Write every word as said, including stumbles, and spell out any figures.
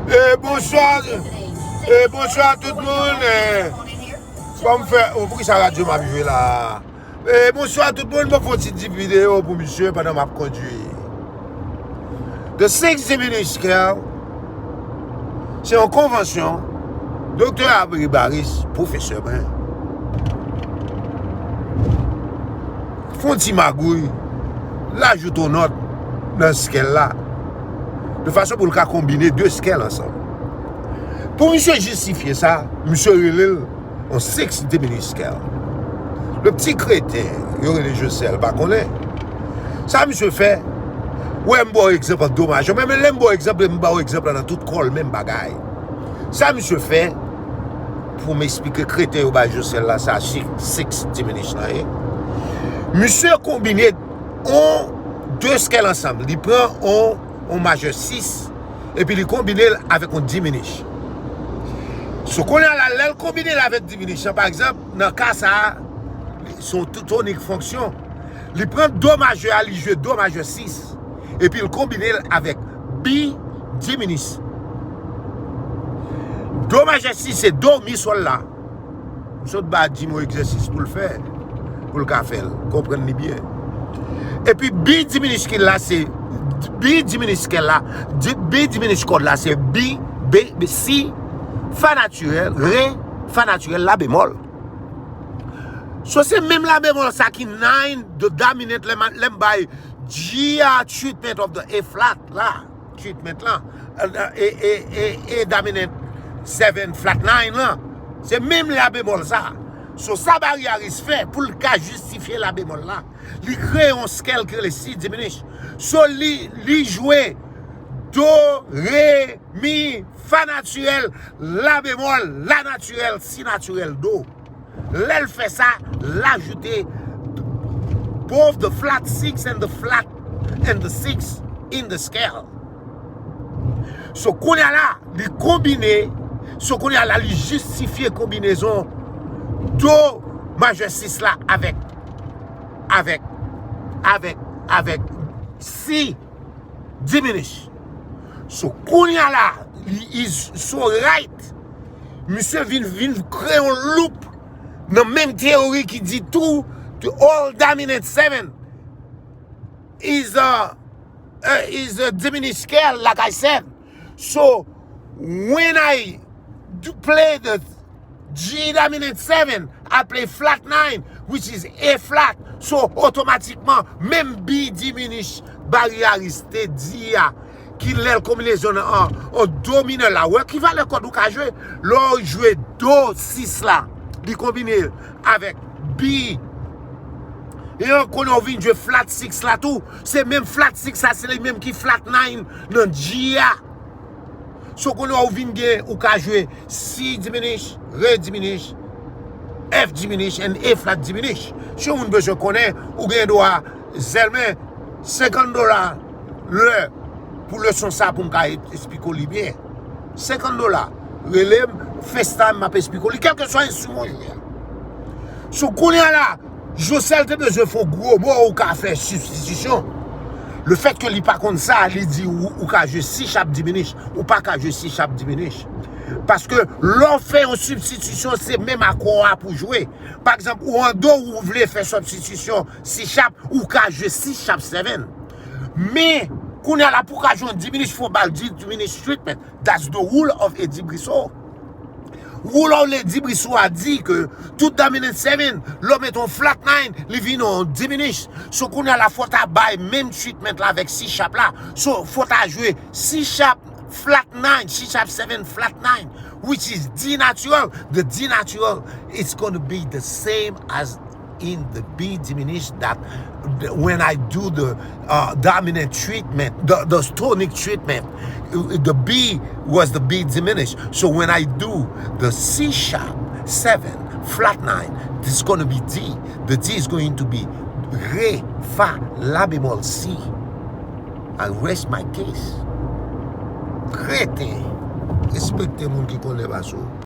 E bonswa, e bonswa tout moun. E, kòm fè, oh, poukisa radyo m ap jwe la? E bonswa tout moun, mwen fè yon ti, ti videyo pou misye pandan m ap kondui. The Six Diminished Scale, se yon konvansyon Doktè Abri Baris, pwofesè mwen, fè yon ti magouy, l ajoute yon nòt nan scale la, de fason pou l ka konbine de scale ansanm. Pou misye jistifye sa, misye rele l yon Six Diminished Scale. Le pti kreten yo rele Josèl pa konnen. Sa misye fè, wè m ba w egzanp an domaj. Men, men lè m ba w egzanp, m ba w egzanp la nan tout kò l, menm bagay. Sa misye fè, pou m eksplike kreten yo bay Josèl la, sa Six, Six Diminished la ye. Misye konbine yon de scale ansanm. Li pran yon, yon majè sis, epi li konbine l avèk yon diminished. So, kounye a la, lè l konbine l avèk diminished la, pa egzanp, nan ka sa a, se yon tonic fonksyon. Li pran do majè a, li jwe do majè sis, epi l konbine l avèk B diminished. Do majè sis se do mi sòl la. M sot ba Jim yon egzèsis pou l fè, pou l ka fè l, konprann li byen. Epi B diminished scale la, se, B diminished scale la, di-, B diminished kòd la, se B, B, B, si, fa natirèl, re, fa natirèl, la bemòl. So, se menm la bemòl sa ki nine, the dominant, lè m, lè m bay G a treatment of the A flat la, treatment lan, e, e, e, e dominant seven flat nine lan. Se menm la bemòl sa. So, sa Barry Harris fè pou l ka jistifye la bemòl la, li kreye yon scale ki rele C diminished. So, li, li jwe do, re, mi, fa natirèl, la bemòl, la natirèl, si natirèl, do. Lè l fè sa, l ajoute both the flat six and the flat and the six in the scale. So, kounye a la, li konbine, so, kounye a la, li jistifye konbinezon do majè sis la avèk, avèk, avèk, avèk si diminished. So, kounye a la, li is so right. Misye vin, vin kreye yon loop nan menm teyori ki di tou, the all dominant seven is a, uh, is a diminished scale, like I said. So, when I do play the G dominant seven, I play flat nine, which is A flat. So, otomatikman, menm B diminished Barry Harris te di a, ki lè l konbinezon an, an do minè la. Wè ki valè kòd ou ka jwe? Lè w jwe do sis la, li konbine avèk B. E an konnen w vin jwe flat six la tou. Se menm flat six la, se li menm ki flat nine nan G a. So konnen w vin gen, ou ka jwe C diminished, re diminished, F diminished, and A flat diminished. Si yon moun bezwen konnen, ou gen dwa zèl men senkant dola lè pou leson sa pou m ka esplike w li byen. Senkant dola. Rele m, FaceTime, m ap esplike w li, kèlkeswa enstriman w jwe a. So kounye a la, Josèl te bezwen fè yon gwo mo ou ka fè sibstitisyon. Le fèt ke li pa konn sa, li di ou, ou ka jwe C sharp diminished, ou pa ka jwe C sharp diminished. Paske lè w fè yon sibstitisyon, se menm akò a pou jwe. Pa egzanp, ou an do, ou vle fè sibstitisyon C sharp, ou ka jwe C sharp seven. Men, kounye a la, pou w ka jwe yon diminished, fò w ba l diminished treatment. That's the rule of Eddy Brissot. Rule of Eddy Brissot a di ke tout dominant seven, lè w mete yon flat nine, li vin yon diminished. So kounye a la, fò w ta bay menm treatment la avèk C sharp la. So fò w ta jwe C sharp flat nine, C sharp seven flat nine, which is D natural. The D natural is gonna be the same as in the B diminished, that the, when I do the, uh, dominant treatment, the, the tonic treatment, uh, the B was the B diminished. So when I do the C sharp seven flat nine, this is gonna be D. The D is going to be re, fa, la bemòl, si. I rest my case. Kreten. Respekte moun ki konnen baso.